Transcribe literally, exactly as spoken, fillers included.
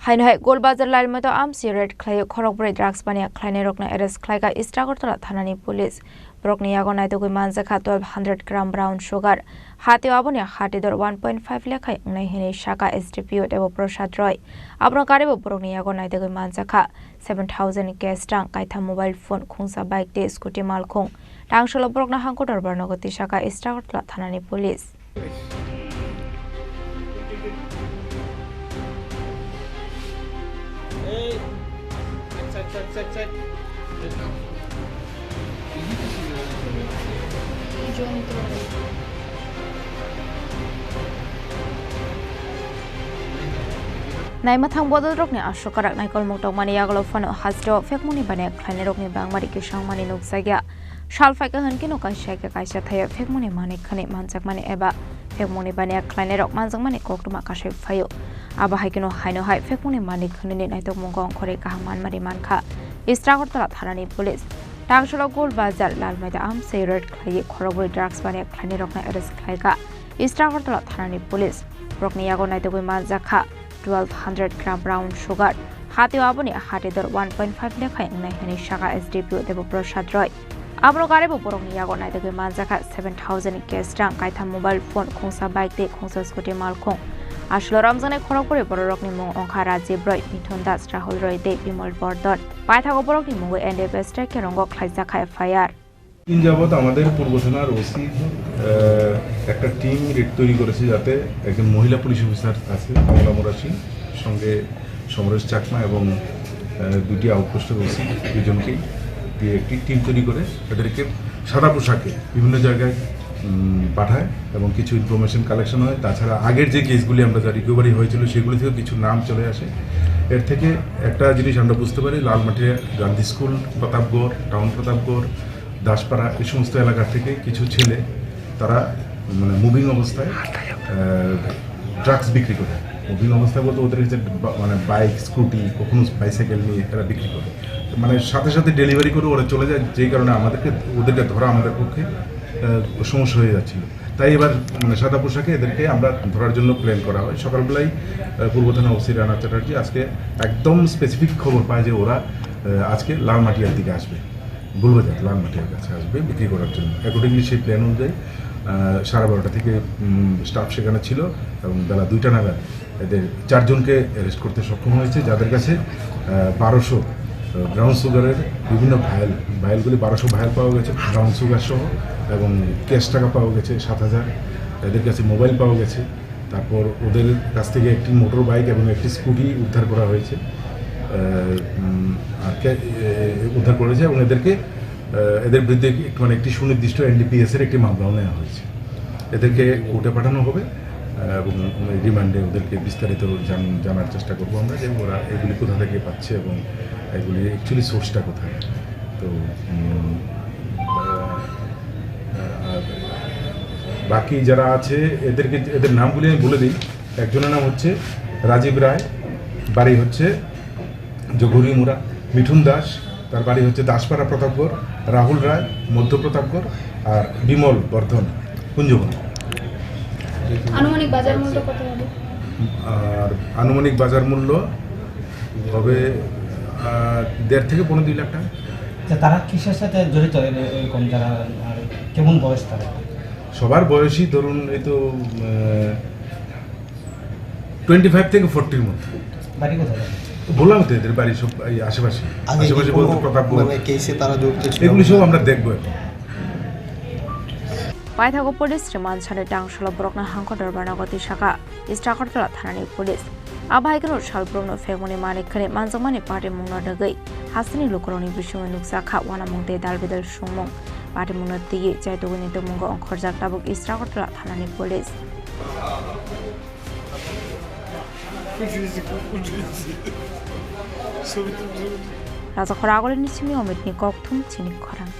Haino hai Golbazar Lalmaito amsi raid khlaiwi khorokbrwi drugs baniya khlainairokno arrest khlaikha East Agartala thanani police. Borokni yago naitugwi manjakha twelve hundred gram brown sugar. Hatio aboni hati dor one point five lekhai wngnai hwnwi sakha S D P O Debo Prasad Roy. Abono garibo borokni yago naitugwi manjakha seven thousand cash rang, kaitham mobile phone, khungsa bike tei scooty malkhung. Tangsolo borokno hangko dorbar nogo tisakha East Agartala thanani police. Naimathang bodolrokni aswk kwrak naikolmung tongmani yagulo phano hasteo phekmungni baniya khlainairokni bangmari kisangmani nukjakya. Sal phaikha hwnkhe no kaisa khe kaisa thaio phekmungni manwi khwnwi manjakmani eba phekmungni baniya khlainairok manjakmani koktwma kasai phaio. Abo hai kheno haino hai phekmungni manwi khwnwini naitokmungo ongkhorwi kaham manmari mankha East Agartala thanani police. Tangsolo Golbazar Lalmaita amsai raid khlaiwi khorokbrwi drugs baniya khlainairokno arrest khlaikha East Agartala thanani police. Borokni yago naitugwi manjakha twelve hundred gram brown sugar. Hatio aboni hati dor one point five lekhai wngnai hwnwi sakha S D P O Debo Prasad Roy. Abono garibo borokni yago naitugwi manjakha seven thousand cash rang, kaitham mobile phone, khungsa bike tei khungsa scooty malkhung. Aswlo romjaknai khorokbrwi bororokni mung wngkha Rajiv Roy, Mithun Das, Rahul Roy tei Bimal Bordon. Paithago borokni mungwi N D P S track khe rongo khlaijakha F I R. দিন যাবত আমাদের পূর্ব থানার ওসি, আহ, একটা team red তৈরি করেছে, যাতে একজন মহিলা পুলিশ অফিসার আছে কমলা মোরাসি, সঙ্গে সমরেশ চাকমা এবং, আহ, দুটি আউটপোস্টের ওসি দুজনকেই দিয়ে একটি টিম তৈরি করে তাদেরকে সাদা পোশাকে বিভিন্ন জায়গায়, উম, পাঠায় এবং কিছু ইনফরমেশন কালেকশন হয়। তাছাড়া আগের যে কেসগুলি আমরা যা রিকভারি হয়েছিল, সেগুলি থেকে কিছু নাম চলে আসে। এর থেকে একটা জিনিস আমরা বুঝতে পারি, লালমাটিয়া, গান্ধী স্কুল, প্রতাপগড়, টাউন প্রতাপগড়, দাসপাড়া, এই সমস্ত এলাকা থেকে কিছু ছেলে তারা মানে মুভিং অবস্থায়, আহ, ড্রাগস বিক্রি করে। মুভিং অবস্থায় বলতে ওদের কাছে বা-, মানে বাইক, স্কুটি, কখনো বাইসাইকেল নিয়ে তারা বিক্রি করে। মানে সাথে সাথে ডেলিভারি করে ওরা চলে যায়, যেই কারণে আমাদেরকে, ওদেরকে ধরা আমাদের পক্ষে, আহ, সমস্যা হয়ে যাচ্ছিল। তাই এবার মানে সাদা পোশাকে এদেরকে আমরা ধরার জন্য প্ল্যান করা হয়। সকালবেলায়, আহ, পূর্ব থানা ওসি রানা চ্যাটার্জি আজকে একদম স্পেসিফিক খবর পায় যে ওরা, আহ, আজকে লালমাটিয়ার দিকে আসবে। বলবো যে লালমাটিয়ার কাছে আসবে বিক্রি করার জন্য। অ্যাকর্ডিংলি সেই প্ল্যান অনুযায়ী, আহ, সাড়ে বারোটা থেকে, উম, স্টাফ সেখানে ছিল এবং বেলা দুইটা নাগাদ এদের চারজনকে অ্যারেস্ট করতে সক্ষম হয়েছে, যাদের কাছে, আহ, বারোশো, আহ, ব্রাউন সুগারের বিভিন্ন ভায়েল, ভায়েলগুলি বারোশো ভায়েল পাওয়া গেছে ব্রাউন সুগার সহ, এবং ক্যাশ টাকা পাওয়া গেছে সাত হাজার। এদের কাছে মোবাইল পাওয়া গেছে। তারপর ওদের কাছ থেকে একটি মোটর বাইক এবং একটি স্কুটি উদ্ধার করা হয়েছে। আহ, উম, আর কে-, এ-, উদ্ধার করেছে এবং এদেরকে, আহ, এদের বিরুদ্ধে একটি, মানে, একটি সুনির্দিষ্ট এনডিপিএস এর একটি মামলাও নেওয়া হয়েছে। এদেরকে কোর্টে পাঠানো হবে, আহ, এবং রিমান্ডে ওদেরকে বিস্তারিত জান-, জানার চেষ্টা করবো আমরা যে ওরা এগুলি কোথা থেকে পাচ্ছে এবং এগুলি অ্যাকচুয়ালি সোর্সটা কোথায়। তো, উম, আহ, আর বাকি যারা আছে, এদেরকে, এদের নামগুলি আমি বলে দিই। একজনের নাম হচ্ছে রাজীব রায়, বাড়ি হচ্ছে জগুরিমুড়া। মিঠুন দাস, তার বাড়ি হচ্ছে দাসপাড়া প্রতাপগড়। রাহুল রায়, মধ্য প্রতাপগড়। আর বিমল বর্ধন, কুঞ্জবন। আনুমানিক বাজার মূল্য কত হবে? আর আনুমানিক বাজার মূল্য হবে, আহ, দেড় থেকে পৌনে দুই লাখ টাকা। আচ্ছা, তারা কিসের সাথে জড়িত এর-, এরকম যারা, আর কেমন বয়স তারা? সবার বয়সই ধরুন এই তো, আহ, টোয়েন্টি ফাইভ থেকে ফর্টির মধ্যে। বাড়ি কোথায় তাদের? বললাম তো এদের বাড়ি সব এই আশেপাশে। আগে কি আশেপাশে বলতে কোনো প্রতাপগড়। মানে কেসে তারা জড়িত ছিল? এগুলি সব আমরা দেখবো এখন। Paithago police remand sani tangsolo borokno hangko dorbar nogo tisakha East Agartala thanani police. Abo hai kheno salbrumno phekmani manwi khwnwi manjakmani party mungno nugwi hasteni lukurokni bisingo nukjakha uanamung tei dalbidal songmung. Party mungno twiwi chaitugwini tongmungo ongkhorjak tabuk East Agartala thanani police. Raja Khora Agulini simi Omitni kokthum chini khorang.